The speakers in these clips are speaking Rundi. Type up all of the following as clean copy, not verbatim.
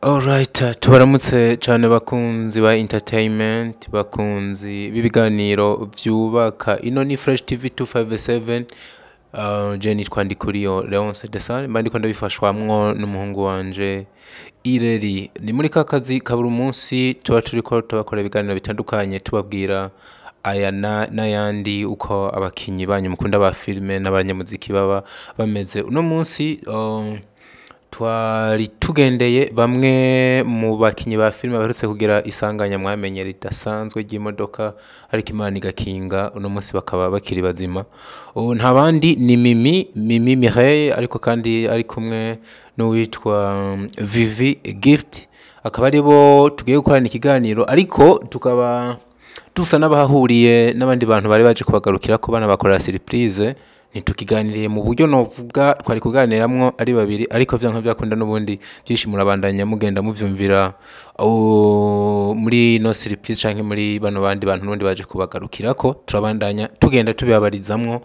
Alright, tubaramutse cyane bakunzi ba entertainment, bakunzi b'ibiganiro byubaka. Ino ni Fresh TV 257. Je nitwa Ndikuriyo Leonce Desan, mba ndiko ndabifashwamwo n'umuhungu wanje Ireri. Ni muri ka kazi ka buri munsi tuba turiko tubakora ibiganiro bitandukanye, tubabwira aya n'ayandi uko abakinyi banyu mukunda ba filime n'abanyamuziki baba bameze. Uno munsi twari tugendeye bamwe mu bakinyi ba filime baherutse kugira isanganya mwamenye ridasanzwe ry'imodoka, ariko Imana igakinga, uno munsi bakaba bakiri bazima. Ubu nta bandi ni Mimi Mireille, ariko kandi ari kumwe n'uwitwa Vivi Gift, akaba ari bo tugiye gukorana ikiganiro, ariko tukaba dusa n'abahahuriye n'abandi bantu bari baje kubagarukira ko banabakorera surprise. Ntitukiganiriye mu buryo novuga twari kuganiramwo ari babiri, ariko vyanka vyakunda n'ubundi byinshi murabandanya mugenda muvyumvira muri no surprise canke muri bano bandi bantu n'ubundi baje kubagarukirako. Turabandanya tugenda tubibabarizamwo,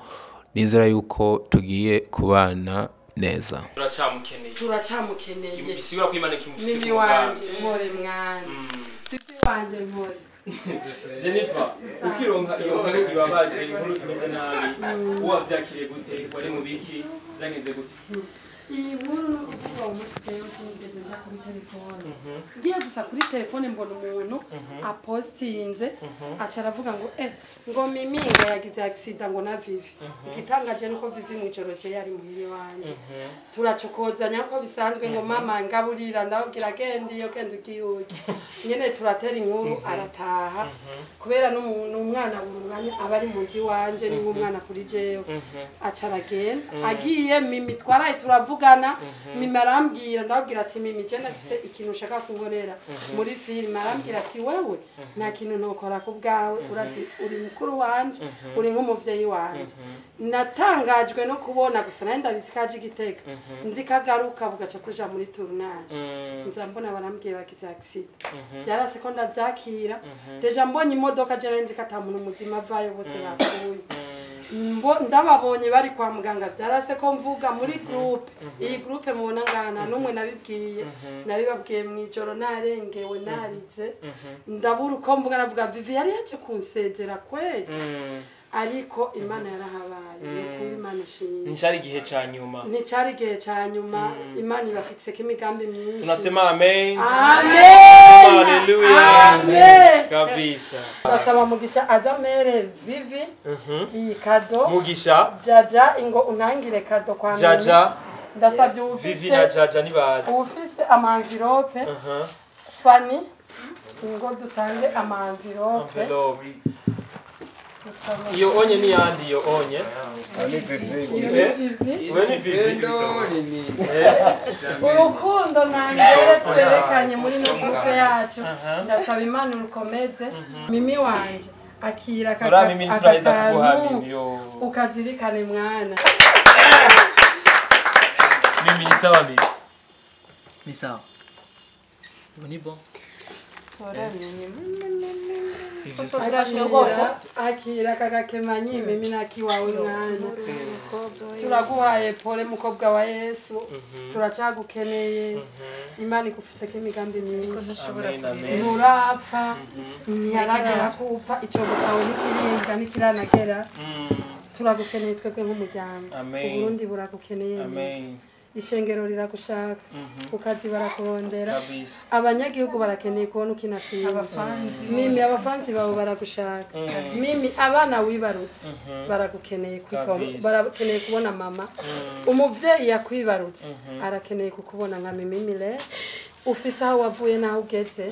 nizera yuko tugiye kubana neza. Turacyamukeneye. Turacyamukeneye. Bisigura ko Imana ikimufise Mimi ku wanje mugambi. mpore mwana, Vivi wanje mpore. Jennifer, ukironka iyo nkuru ibabaje, inkuru imeze nabi, wavyakiriye gute? Wari mu biki? Byagenze gute? Iyi nkuru ni ukuvuga uwo munsi jewe sinigeze nja kuri telefone, ngiye gusa kuri telefone mbona umuntu apostinze, aca aravuga ngo ngo Mimi ngo yagize accident ngo na Vivi. Igitangaje nuko Vivi mw'ijoro je yari muhiri wanje, turacokozanya nko bisanzwe, ngo mama ngaburira, ndababwira genda iyo genda ugiye urya nyene, turatera inkuru arataha, kubera n'umwana buri mwanya aba ari mu nzu iwanje, ni nk'umwana kuri jewe. Aca aragenda, agiye Mimi twaraye turavugana. Mimi arambwira, ndababwira ati Mimi je ndafise ikintu ushaka kunkorera muri filime. Arambwira ati wewe nta kintu ntokora ku bwawe, urazi uri mukuru wanje, uri nk'umuvyeyi wanje. Natangajwe no kubona gusa, nari ndabizi ko aje Igitega, nzi ko agaruka bugaca tuja muri tournage, nza mbona barambwiye bagize accident. Byarase ko ndavyakira, déjà mbonye imodoka je nari nzi ko ata muntu muzima avayo, bose bapfuye. Ndababonye bari kwa muganga, vyarase ko mvuga muri groupe. Iyi groupe mubona ngana n'umwe nabibwiye, nabibabwiye mw'ijoro narengewe, narize, ndabura uko mvuga. Navuga Vivi yari yaje kunsezera kweli, ariko Imana yarahabaye, ni ukuri Imana ishimwe. Nicari igihe ca nyuma. Nticari igihe ca nyuma, Imana ibafitseko imigambi myinshi. Tunasema amen. Amen. Haleluya. Amen. Kabisa. Ndasaba Mugisha azamere Vivi iyi cadeau. Mugisha. Jaja, ingo unangire cadeau kwa Mimi. Jaja. Ndasabye Vivi na uwufise Jaja nibazi. uwufise ama enveloppe. Fani, ingo dutange ama enveloppe. Envelope. Iyo onye ni yandi iyo onye. Vivi. Wewe ni Vivi. Urukundo nangere twerekanye muri no groupe yacu, ndasaba Imana urukomeze. Mimi wanje, akira aka Tura Mimi turaheza kuguha kantu, Mimi yo. ukazirikane mwana. Mimi ni sawa Mimi. Ni sawa. Ubu ni bon. Akira, akira aka gakemanyi Mimi nakiwawe mwana, turaguhaye pole mukobwa wa Yesu, turacagukeneye, Imana igufiseko imigambi myinshi. Amen, amen. Nturapfa, ntiharagera kupfa, icobo cawe ntikiribwa, ntikiranagera. Turagukeneye twebwe nk'umuryango. Amen. Uburundi buragukeneye. Amen. Ishengero riragushaka, ku kazi barakurondera. Kabisa. Abanyagihugu barakeneye kubona ukina filime Mimi, abafanzi bawe baragushaka Mimi, abana wibarutse baragukeneye Kabisa. barakeneye kubona mama. Umuvyeyi yakwibarutse arakeneye kukubona nka Mimi Mile, ufise aho wavuye n'aho ugeze.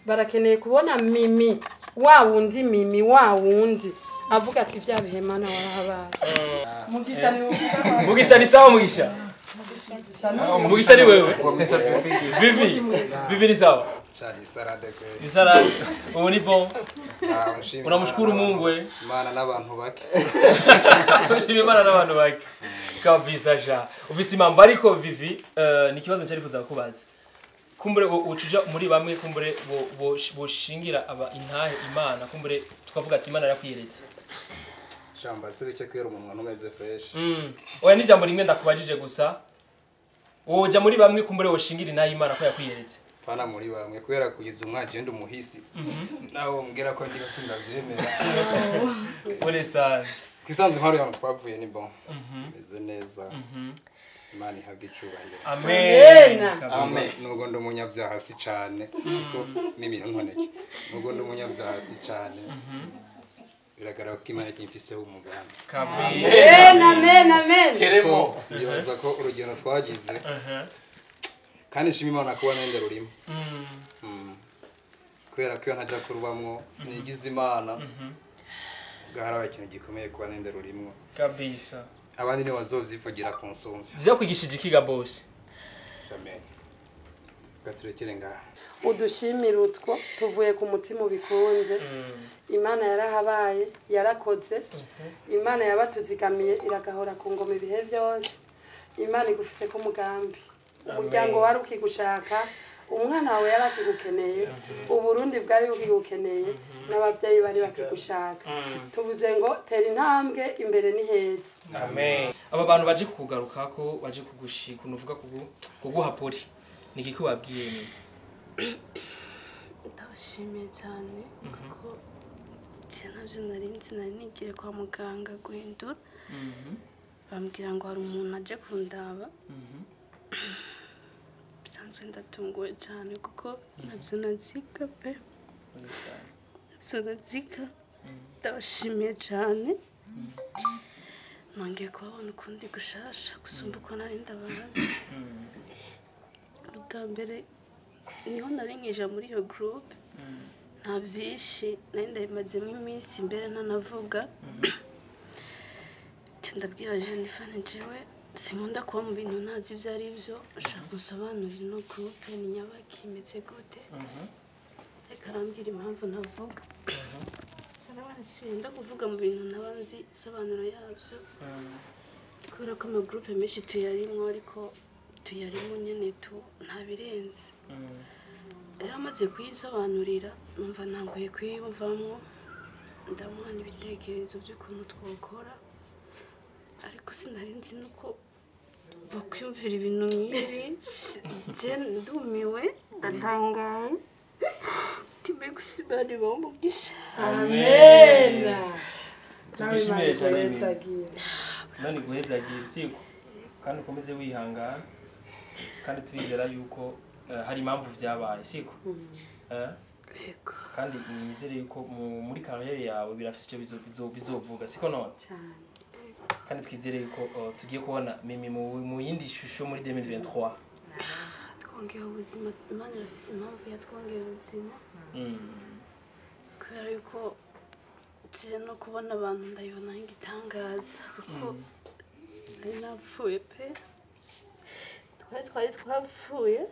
Barakeneye kubona Mimi wa wundi, Mimi wa wundi avuga ati vya bihe Mana warahabaye. Mugisha ni uvuga. Mugisha ni sawa Mugisha. Mugisha ni wewe. Vivi. Vivi ni sawa. Chali salade kweli. Ni salade. Ubu ni bon. Ah, nshimira Unamshukuru Imana Mungu eh. Imana n'abantu bake. Ushima Imana n'abantu bake. Kabisa sha. Ufise impamvu ariko Vivi, ni ikibazo ncarifuza kukubaza. Kumbure ucuja muri bamwe kumbure boshingira aba intahe Imana, kumbure tukavuga ati Imana yarakwiyeretse. Shamba sibike kwera umunwa ntumeze fresh. Oya, ni ijambo rimwe ndakubajije gusa. Woja muri bamwe kumbure woshingira intahe Imana ko yakwiyeretse. Pana muri bamwe kubera kugeza umwaje ndi umuhisi. Nawo mbwira ko ndiho sindavyemera. Pole sana. Kwisanze imparo yawe twavuye ni bon. Meze neza. Imana ihabwe icubahiro. Amen. Amen. Nubwo ndi umunyabyaha si cane kuko mimi ntoneke. Nubwo ndi umunyabyaha si cane. Biragaragara ko Imana ikimfiseho umugambi. Amen, amen, amen. Teremo. Ndibaza ko urugendo twagize. Kandi nshima Imana kuba nende rurimo. Kubera ko iyo ntaja kurubamwo sinigize Imana. Gaharabaye ikintu gikomeye kuba nende rurimwo. Kabisa. Abandi ni bazovyivugira ku nsumvyo. Vyakwigishije ikiga boss. Amen. Gaturekere ngaha. Udushimira utwo tuvuye ku mutima ubikunze. Imana yarahabaye, yarakoze. Imana yabatuzigamiye iragahora ku ngoma ibihe byose. Imana igufise ko mugambi. Umuryango wari ukigushaka, umwana wawe yari akigukeneye, Uburundi bwari bukigukeneye, n'abavyeyi bari bakigushaka. Tuvuze ngo tera intambwe imbere ni heza. Amen. Aba bantu baje kukugarukako, baje kugushika, unuvuga kuguha poli. Ni iki kubabwiye ni? Ndabashimiye cyane kuko navyo nari nzi, nari nigiye kwa muganga guhindura. Bambwira ngo hari umuntu aje kundaba. Bisanzwe ndatunguwe cyane kuko nabyo nazika pe. Nabyo nazika. Ndabashimiye cyane. Nongeye kubabona ukundi gushasha gusumba uko nari ndabazi. Ubwa mbere niho nari nkija muri iyo groupe. Nta byinshi nari ndabimazemo iminsi mbere ntanavuga. Ndabwira Jennifer njewe sinkunda kuba mu bintu ntazi ibyo ari byo, ushaka gusobanurira ino groupe ni nyabaki imeze gute. Reka arambwira impamvu ntavuga. Sinda kuvuga mu bintu ntaba nzi isobanuro yabyo. Kubera ko amagroupe menshi tuyarimwo ariko tuyarimo nyene tu ntabirenze. Rero amaze kuyisobanurira numva ntanguye kuyiyumvamwo, ndamuha n'ibitekerezo by'ukuntu twokora. Ariko sinari nzi nuko bakwiyumvira ibintu nk'ibi. Je ndumiwe, ndatangaye. Kimwe gusa Imana ibahe umugisha. Amen. Tugushimiye cyane. Imana iguhezagire siko kandi ukomeze wihangana kandi turizera yuko hari impamvu vyabaye siko. Kandi nizere yuko muri carrière yawe birafise icyo bizovuga siko none. Cyane. Kandi twizere yuko tugiye kubona Mimi mu yindi shusho muri 2023. Twongeye ubuzima, Imana irafise impamvu yatwongeye ubuzima. Kubera yuko je no kubona abantu ndayibona nk'igitangaza kuko nari napfuye pe. Twari twapfuye.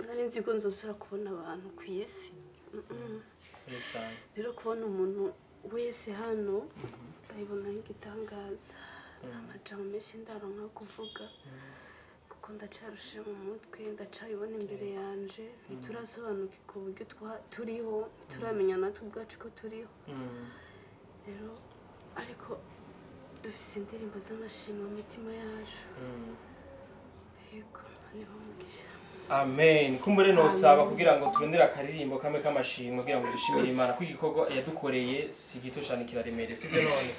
Nari nzi ko nzosubira kubona abantu ku isi. Rero kubona umuntu wese hano ndayibona nk'igitangaza. Nta majambo menshi ndaronka yo kuvuga kuko ndacarushe mu mutwe, ndacayibona imbere yanje. Ntiturasobanukirwa uburyo turiho, ntituramenya natwe ubwacu ko turiho. Rero ariko dufise indirimbo z'amashimwe mu mitima yacu. Yego, niba umugisha. Amen. Kumbure nosaba kugira ngo turondere akaririmbo kamwe k'amashimwe kugira ngo dushimire Imana ko igikorwa yadukoreye si gito cyane kiraremereye sibyo none.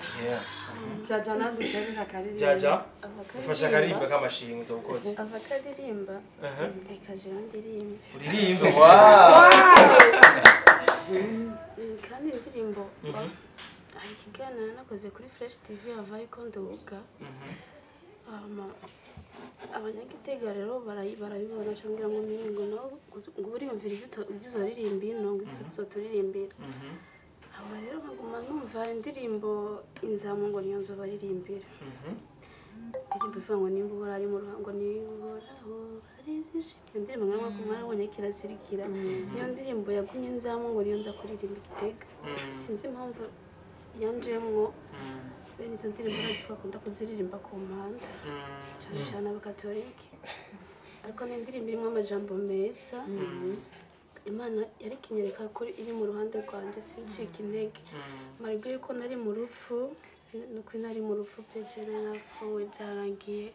Jaja naduterera akaririmbo. Jaja ufasha akaririmbo k'amashimwe uzobukoze. Ava akaririmba. Reka jewe ndirimbe. Uririmbe. Wow. Kandi indirimbo ikiganiro nakoze kuri Fresh TV ava ariko nduga. Abanyagitega rero barabibona cyangwa ngo mimi ngo nabo ngo uriyumvira izizoririmba ino ngo izoturirimbira. Aba rero nkaguma numva indirimbo inzamu ngo niyo nzobaririmbira. Indirimbo ivuga ngo nimba uhora ari mu ruhango nihoraho hari ibyishimo. Indirimbo nkamwe ko mwarabonye kirasirikira. Niyo ndirimbo yagumye inzamu ngo niyo nza kuririmba Igitega. Sinzi impamvu yanjemwo. Bene izo ndirimbo urazi ko bakunda kuziririmba ku mpanda cyane cyane abakatolike. Ariko ni indirimbo irimo amajambo meza. Imana yari ikinyereka ko iri mu ruhande rwanjye sincika intege. Marigwe yuko nari mu rupfu, nuko nari mu rupfu pe jene napfuye byarangiye.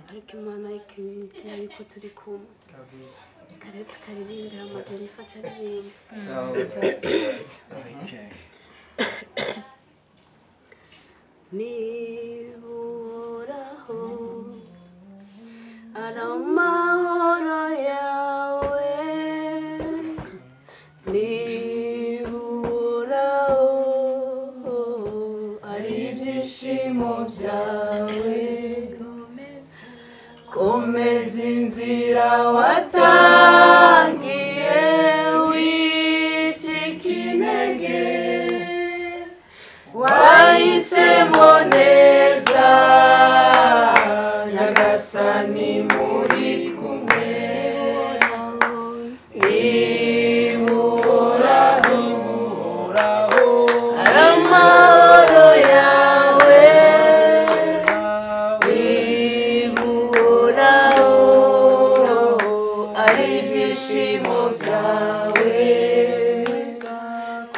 Ariko Imana ikimbwira yuko turi kumwe. Reka Reka rero tukaririmbe hama Jennifer aca aririmba. Sawa. Okay. Niba uhoraho ari amahoro yawe, niba uhoraho ari ibyishimo byawe, komeza inzira watangiye wicika intege, wahisemo neza Nyagasani muri kumwe. Niba uhoraho ari amahoro yawe, niba uhoraho ari ibyishimo byawe,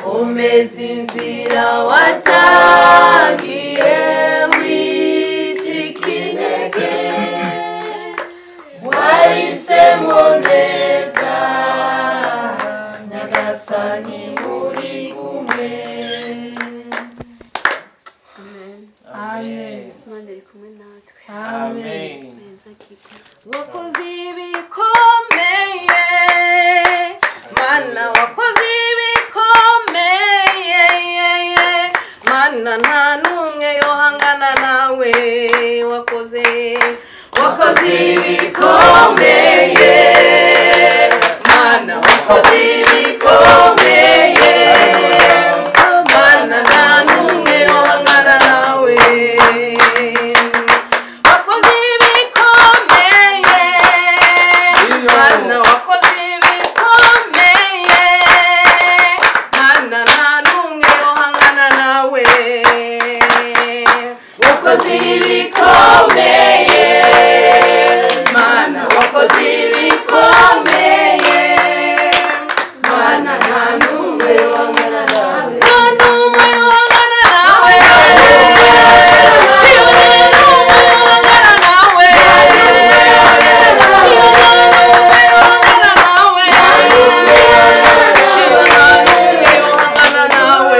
komeza inzira watangiye wicika intege, wahisemo neza Nyagasani muri kumwe. Amen. Amen. Imana iri kumwe natwe. Amen. Meza kiko. Wakoze ibikomeye, Mana wakoze ibikomeye, Mana nta n'umwe yohangana nawe. Wakoze, wakoze ibikomeye, Mana wakoze ibikomeye, Mana nta n'umwe yohangana nawe. Wakoze ibikomeye, Mana wakoze ibikomeye, Mana nta n'umwe yohangana nawe. Wakoze ibikomeye, Mana wakoze ibikomeye, Mana nta n'umwe yohangana nawe. Nta n'umwe yohangana nawe. Iyo nta n'umwe yohangana nawe. Iyo nta n'umwe yohangana nawe. Iyo nta n'umwe yohangana nawe.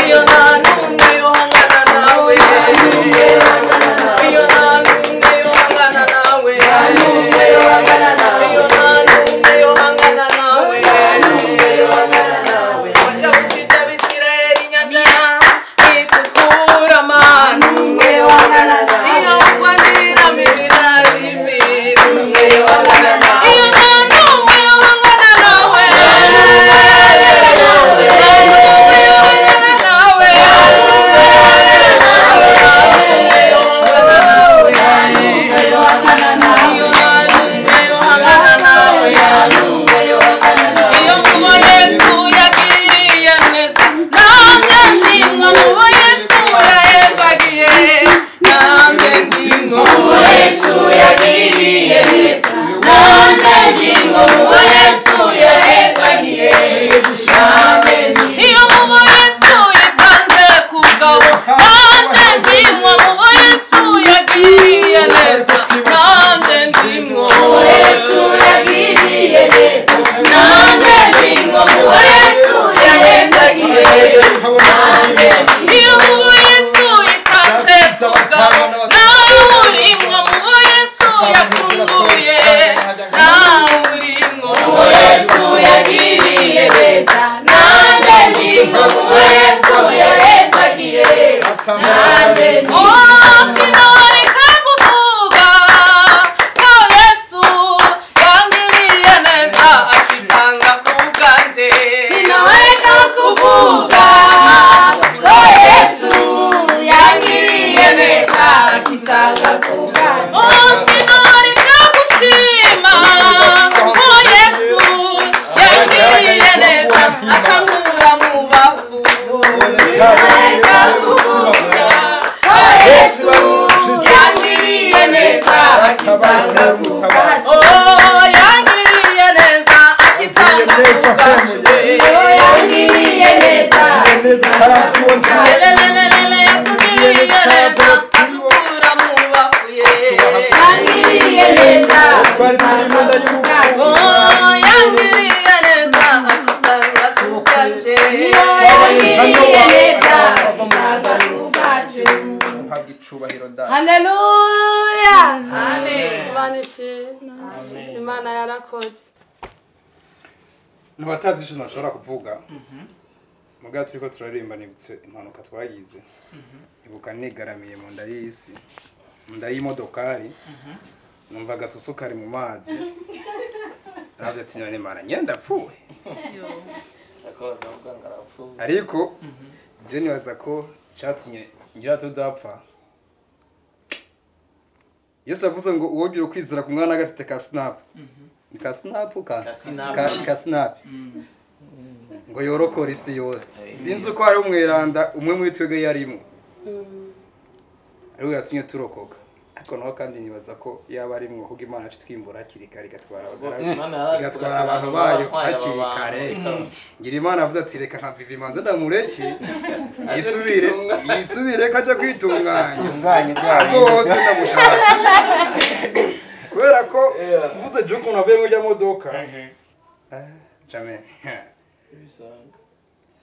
Iyo nta n'umwe yohangana nawe. Iyo nta n'umwe yohangana nawe. Iyo nta n'umwe yohangana nawe. Iyo nta n'umwe yohangana nawe. Waja ukija Abisirayeli inyanja itukura, Mana iyo ugwanira mirira ifi. Iyo nta n'umwe yohangana nawe. Nta n'umwe yohangana nawe. Nta n'umwe yohangana nawe. Iyo nta n'umwe yohangana nawe. Iyo mubo Yesu yagiriye neza, namwe ndimwo. Mubo Yesu yahezagiye, namwe ndimwo. Mubo Yesu yagiriye neza, namwe ndimwo. Mubo Yesu yahezagiye, namwe ndimwo. Iyo mubo Yesu yitanze ku bwabo, nanjye ndimwo. Mubo Yesu yagiriye neza, nanjye ndimwo. Mubo Yesu yagiriye neza, nanjye ndimwo. Mubo Yesu yahezagiye, nanjye ndimwo. Iyo mubo Yesu yitanze ku bwabo, nawe urimwo. Mubo Yesu yacunguye, nawe urimwo. Mubo Yesu yagiriye neza, nanjye ndimwo. Mubo Yesu yahezagiye, nanjye ndimwo. Oh, sinareka kuvuga ko Yesu yangiriye neza, akitanga ku bwanjye. Sinareka kuvuga ko Yesu yangiriye neza, akitanga ku bwanjye. Oh, sinareka gushima ko Yesu yangiriye neza, akankura mu bafu. Sinareka kuvuga ko Yesu yangiriye neza, akitanga ku bwanjye. Oh, yangiriye neza, akitanga ku bwanjye. Yangiriye neza, lelelelele, yatugiriye neza, atukura mu Uhabwa icubahiro data. Haleluya. Amen. Imana ishimwe. Imana yarakoze. Ntibatavye ico nashobora kuvuga. Mugabo turiko turaririmba nibutse impanuka twagize. Ibuka nigaramiye mu nda y'isi, mu nda y'imodokari. Numva agasusu kari mu mazi. Naravuze ati none Mana nyene ndapfuye. Ariko je nibaza ko icatumye ngira tudapfa. Yesu yavuze ngo uwogira ukwizera ku mwana agatete ka snap. Ni ka snap ka? Ka snap. Ngo yorokora isi yose. Sinzi ko hari umweranda umwe muri twebwe yarimo. Ariko yatumye turokoka. Ariko naho kandi nibaza ko yaba arimwo kuko Imana citwimbura hakiri kare igatwara igatwara abantu bayo hakiri kare. Ngira Imana avuze ati reka nka Vivi manze ndamureke yisubire kaje kwitunganya azoze ndamushaka. Kubera ko mvuze je ukuntu avuye mu modoka. Jamais.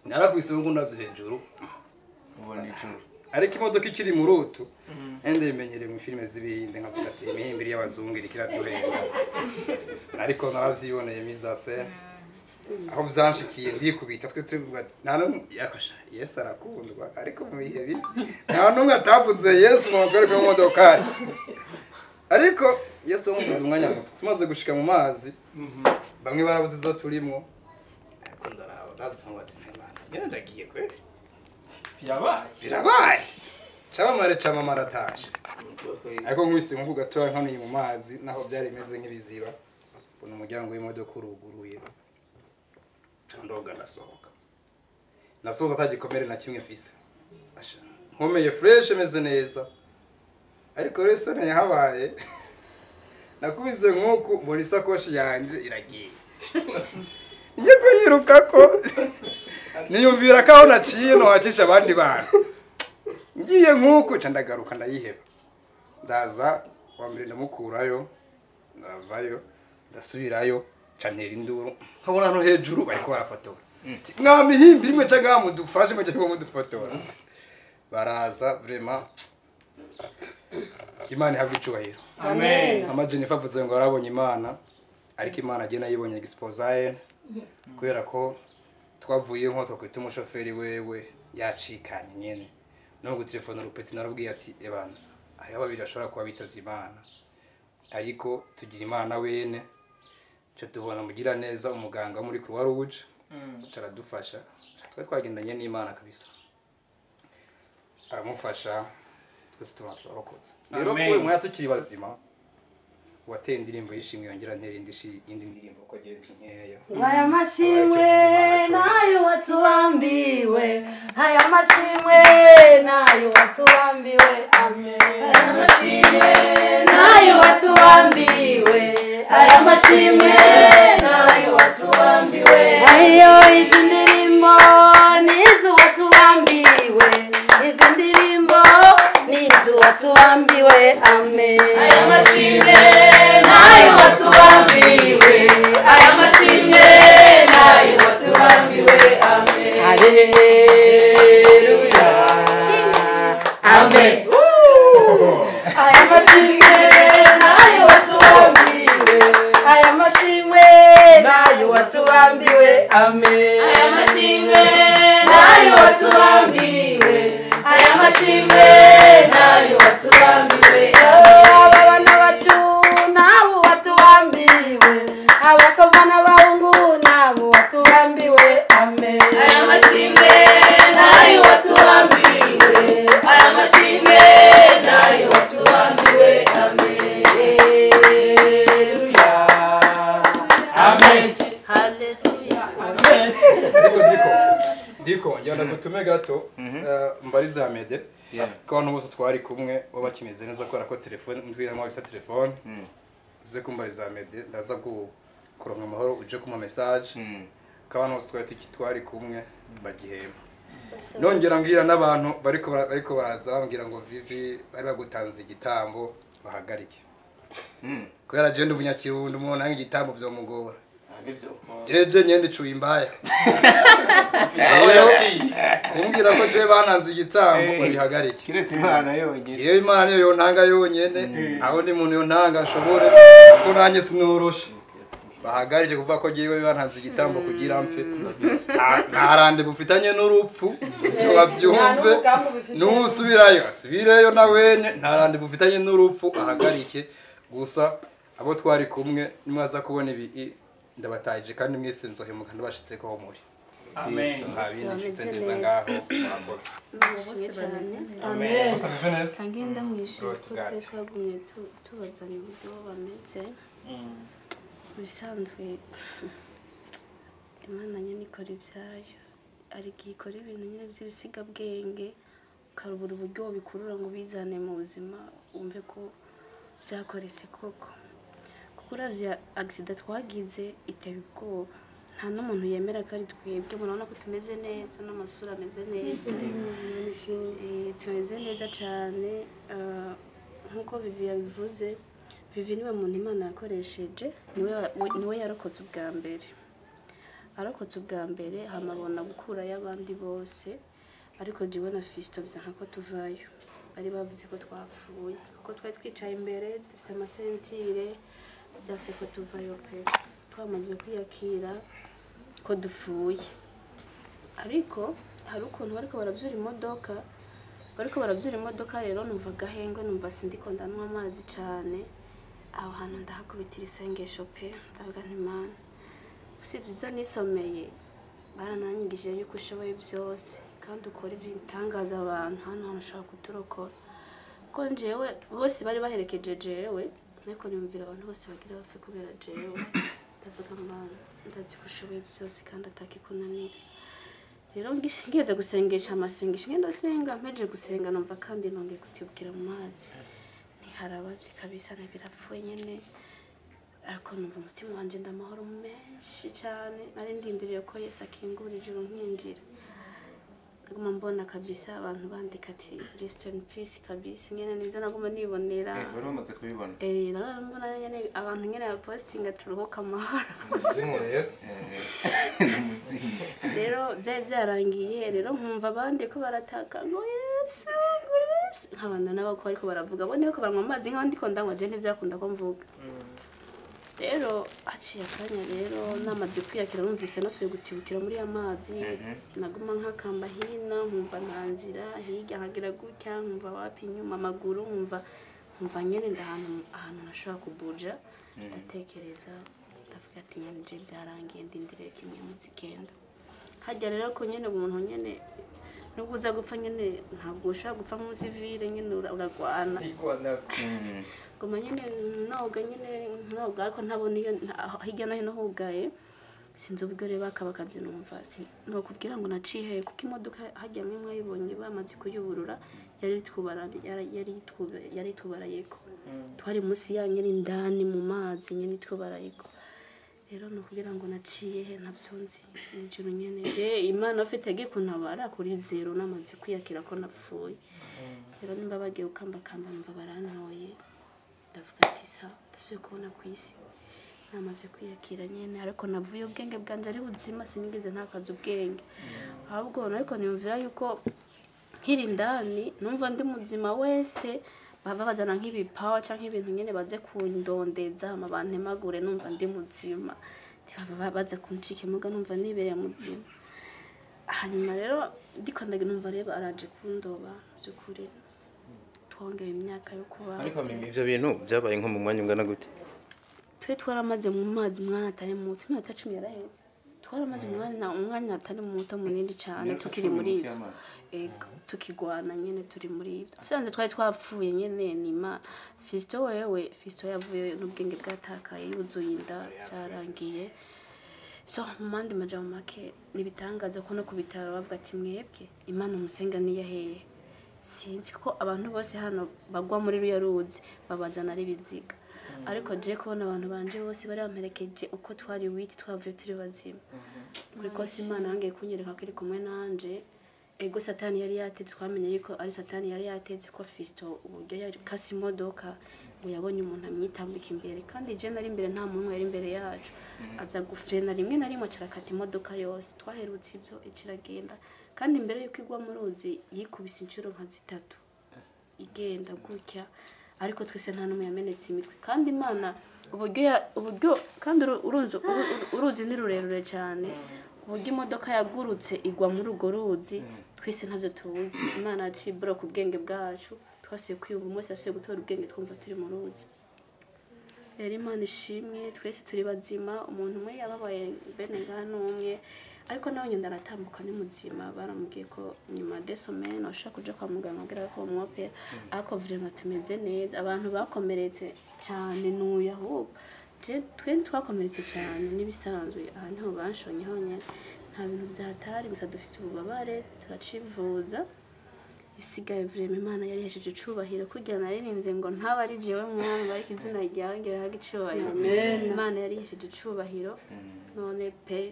Narakubise ngo ndavye hejuru. Ubona ijuru. Ariko imodoka ikiri mu rutu ende imenyere mu filime z'ibihinde nkavuga ati imihimbiri y'abazungu iriko iraduhenda. Ariko naravyiboneye mizase aho vyanshikiye ndikubita twe tuvuga nta numwe yakasha Yesu arakundwa ariko mu bihe bibi nta numwe atavuze Yesu mu bagore mu modokari. Ariko Yesu wamuvuze umwanya muto tumaze gushika mu mazi bamwe barabuze izo turimo ariko ndaraba ndavuga ati Imana nyene ndagiye kweli. Birabaye. Camamare camamara tashe. Ariko nkwise nko gatoya nkanuye mu mazi naho byari bimeze nk'ibiziba. Mbona umuryango w'imodoka uruguruye. Ndoga ndasohoka. Nasoza atagikomere na kimwe mfise. Asha. Nkomeye fresh meze neza. Ariko rero sene yahabaye. Nakubise nkuku mbona isakoshi yanje iragiye. Ngiye kuyiruka ko niyumvira ko aho naciye no hacisha abandi bantu. Ngiye nkuku ca ndagaruka ndayiheba. Ndaza wa mbere ndamukurayo, ndavayo, ndasubirayo, ca ntera induru. Nkabona hano hejuru bariko barafotora. Mwamihimbi rimwe canke mudufashe mujye ngo mudufotora. Baraza vraiment Imana ihabwe icubahiro. Amen. Mama Jennifer avuze ngo arabonye Imana, ariko Imana agena yibonye exposaye kubera ko twavuye nko twakwita umushoferi wewe yacikanye nyene. No gutelefona rupeti narabwiye ati ebana hariho babiri bashobora kuba bitavye Imana. Ariko tugira Imana wene cyo tubona mugira neza umuganga muri Croix Rouge caradufasha. Twe twagendanye n'Imana kabisa. Aramufasha twese tuba twarokotse. Rero kuwe mwa tukiri bazima wateye indirimbo yishimwe yongera ntera indi ndirimbo ko agenzi nkeya. Aya mashimwe nayo watuambiwe, aya mashimwe nayo watuambiwe, amen. Aya mashimwe nayo watuambiwe, aya mashimwe nayo watuambiwe. Ayo izi ndirimbo nizo watuambiwe, izi ndirimbo nizo watuambiwe, amen. Aya mashimwe nayo watuambiwe, aya mashimwe nayo watuambiwe, amen. Haleluya, amen. Aya mashimwe nayo watuambiwe, aya mashimwe nayo watuambiwe, amen. Aya mashimwe nayo watuambiwe, aya mashimwe nayo watuambiwe. Aba bana bacu nabo watuambiwe, abakobwa n'abahungu nabo watuambiwe, amen. Aya mashimwe nayo watuambiwe, aya mashimwe nayo watuambiwe, amen. Haleluya, amen. Haleluya. Amen. Ariko diko njya ndagutume gato mbariza Amede. Ko abantu bose twari kumwe bo bakimeze neza kubera ko telefone ndwira mwa bisa telefone. Uze kumbariza Amede ndaza kuronka amahoro uje kuma message. Ko abantu bose twari twari kumwe bagihema. Nongera mbwira n'abantu bariko baraza bambwira ngo Vivi bari bagutanze igitambo bahagarike. Kubera je ndi umunyakirundi umuntu nange igitambo vyomugora. Jeje nyene cuye imbaya. Kumbwira ko je bananze igitambo babihagarike. Kiretse Imana yonyene. Iyo Imana niyo yontanga yonyene, aho ni muntu yontanga ashobore ko nanjye sinoroshe. Bahagarike kuvuga ko jewe bananze igitambo kugira mfe. Nta rande bufitanye n'urupfu, ivyo bavyumve. Nusubirayo, asubireyo na wene, nta rande bufitanye n'urupfu ahagarike. Gusa abo twari kumwe nimwaza kubona ibi ndabatayije kandi mwese nzohemuka ndabashitse ko muri. Amen. Ntabindi neza ngaho murakoze. Amen. Amen. Kangenda mwishuri ko twe twagumye tubazanye uburyo bameze. Bisanzwe Imana nyene ikora ibyayo, ariko ikora ibintu nyene by'ibisigabwenge, ukarubura uburyo bikurura ngo bizane mu buzima wumve ko byakoretse koko. Kuko uravye accident twagize iteye ubwoba, nta n'umuntu yemera ko ari twebwe. Murabona ko tumeze neza n'amasura ameze neza, tumeze neza cyane. Nk'uko Vivi yabivuze, Vivi niwe muntu Imana yakoresheje, niwe yarokotse ubwa mbere. Arokotse ubwa mbere hamabona gukura y'abandi bose, ariko jewe na Fisto byanka ko tuvayo. Bari bavuze ko twapfuye kuko twari twicaye imbere dufite amasentire, byase ko tuvayo pe. Twamaze kwiyakira ko dupfuye, ariko hari ukuntu bariko baravyura imodoka, rero numva gahengwe, numva sindiko ndanywa amazi cane. Aho hantu ndahakubitira isengesho pe, ndavuga nti Mana, usibye ivyo nisomeye barananyigishije yuko ushoboye byose kandi ukora ibitangaza abantu, hano hantu ushobora kuturokora. Ko njewe bose bari baherekeje jewe, ariko nimvira abantu bose bagira bapfe kubera jewe. Ndavuga Mana, ndazi ko ushoboye byose kandi atakikunanira. Rero ngeze gusengesha amasengesho, ngenda senga, mpejeje gusenga numva kandi nongeye kutibukira mu mazi. Ntiharabavye kabisa, ntibirapfuye nyene. Ariko numva umutima wanje ndamahoro menshi cyane, nari ndindiriye ko Yesu akingura ijuru nkinjira. Naguma mbona kabisa abantu bandika ati rest in peace kabisa, nyene nivyo naguma nibonera. Bari bamaze kubibona. Narabona nyene abantu nyene bapostinga turuhuka amahoro. Rero byari byarangiye, rero nkumva abandi ko barataka ngo Yesu, ngo Yesu. Nkabana n'abako ariko baravuga bo niko baranywa amazi nk'abandi ko ndanywa, je ntivyakunda ko mvuga. Rero haciye akanya rero namaze kwiyakira, numvise nasuye gutibukira muri amazi, naguma nkakamba hino nkumva nta nzira, hirya nkagira gutya nkumva wapi inyuma amaguru, nkumva nyene ndahantu ahantu ntashobora kubuja. Ndatekereza ndavuga ati nyene je byarangiye, ndindiriye kimwe muzigenda. Hajya rero ko nyene umuntu nyene nubwo uza gupfa nyene ntabwo ushobora gupfa nk'umusivile nyene uragwana. Goma nyene noga nyene noga, ariko ntabona iyo hirya no hino hugaye, sinzi uburyo rero bakabakavye numva nokubwira ngo naciye kuko imodoka hajya mwe mwayibonye bamaze kuyuburura, yari tubara yego twari munsi ya nyene indani mu mazi nyene tubara yego. Rero nukugira ngo naciye he ntabyo nzi, nijoro nyene je Imana afite yagiye kuntabara kuri zero, namaze kwiyakira ko napfuye. Rero nimba bagiye gukambakamba numva barantoye, ndavuga ati sa ndasubiye kubona ku isi namaze kwiyakira nyene, ariko navuye ubwenge bwanje ari buzima, sinigeze ntakaza ubwenge. Ahubwo ariko niyumvira yuko nkiri indani numva ndi muzima wese, bava bazana nk'ibipawa canke ibintu nyene baje kundondeza hama bantemagure, numva ndi muzima, ntibava baza kuncika imuga, numva nibereye muzima. Hanyuma rero ndiko ndagira numva rero araje kundoba, by'ukuri twongeye imyaka yo kuba. Ariko Mimi, ivyo bintu byabaye nko mu mwanya ungana gute? Twe twaramaze mu mazi umwanya atari muto, iminota 10 yaraheze. Twaramaze umwanya atari muto munini cyane tukiri muri ivyo. Ego, tukigwana nyene turi muri ivyo. Vyanze twari twapfuye nyene nima Fisto wewe, Fisto yavuye n'ubwenge bwatakaye, yuzuye inda byarangiye. So mu mandi majambo make nibitangaza ko no ku bitaro bavuga ati mwebwe Imana umusenga niyaheye. Sinzi ko abantu bose hano bagwa muri ruya ruzi babazana ari biziga. Ariko je kubona abantu banje bose bari bamperekeje uko twari witi twavuye turi bazima. Kuri kose Imana yangiye kunyereka ko iri kumwe nanje. Ego Satani yari yatetse, twamenye yuko ari Satani yari yatetse ko Fisto uburyo yari kasi imodoka Ngo yabonye umuntu amwitambika imbere, kandi je nari imbere, nta muntu yari imbere yacu. Aza gufrena rimwe na rimwe acarakata imodoka yose. Twaherutse ibyo ikiragenda, kandi imbere yuko igwa mu ruzi yikubise inshuro nka zitatu igenda gutya, ariko twese nta n'umwe yamenetse imitwe. Kandi Imana uburyo kandi uruzi ni rurerure cyane, uburyo imodoka yagurutse igwa muri urwo ruzi twese ntabyo tuzi. Imana yaciye ibura ku bwenge bwacu, twasuye kwiyumva, umunsi yasuye gutora ubwenge twumva turi mu ruzi. Rero Imana ishimwe, twese turi bazima. Umuntu umwe yababaye bene ngaha ni umwe, ariko nawe nyine aratambuka ni muzima. Baramubwiye ko nyuma de semaine bashobora kuja kwa muganga kugira ko bamwopera, ariko vraiment tumeze neza. Abantu bakomeretse cyane n'uyu, ahubwo twe twakomeretse cyane n'ibisanzwe. Aha niho banshonye honyine, nta bintu byahatari, gusa dufite ububabare turacivuza. Ibisigaye vraiment Imana yarihesheje icubahiro, kugira naririmbye ngo ntaba ari jewe mwami, ariko izina ryawe ngeraho icubahiro. Imana yarihesheje icubahiro. None pe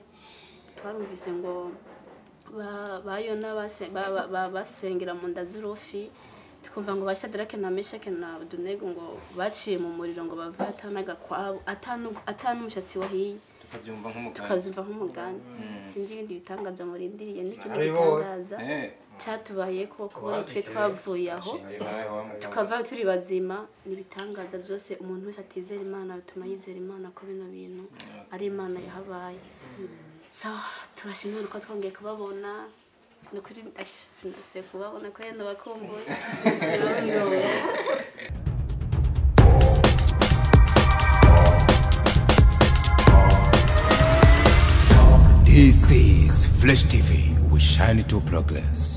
twarumvise ngo bayona basengera mu nda z'urufi, tukumva ngo ba Shadrake na Meshake na Abedenego ngo baciye mu muriro ngo bave atanagakwabo atanu umushatsi wahiye, tukabyumva nk'umugani. Tukabyumva nk'umugani. Sinzi ibindi bitangaza murindiriye n'ikindi Narabibonye. gitangaza cyatubaye ko kubona twe twavuye aho tukava turi bazima ni ibitangaza byose. Umuntu wese atizera Imana bituma yizera Imana ko bino bintu ari Imana yahabaye. Sawa, turashima Imana ko twongeye kubabona. Ni ukuri sinase kubabona ko yenda bakumbuye. This is Flash TV. We shine to progress.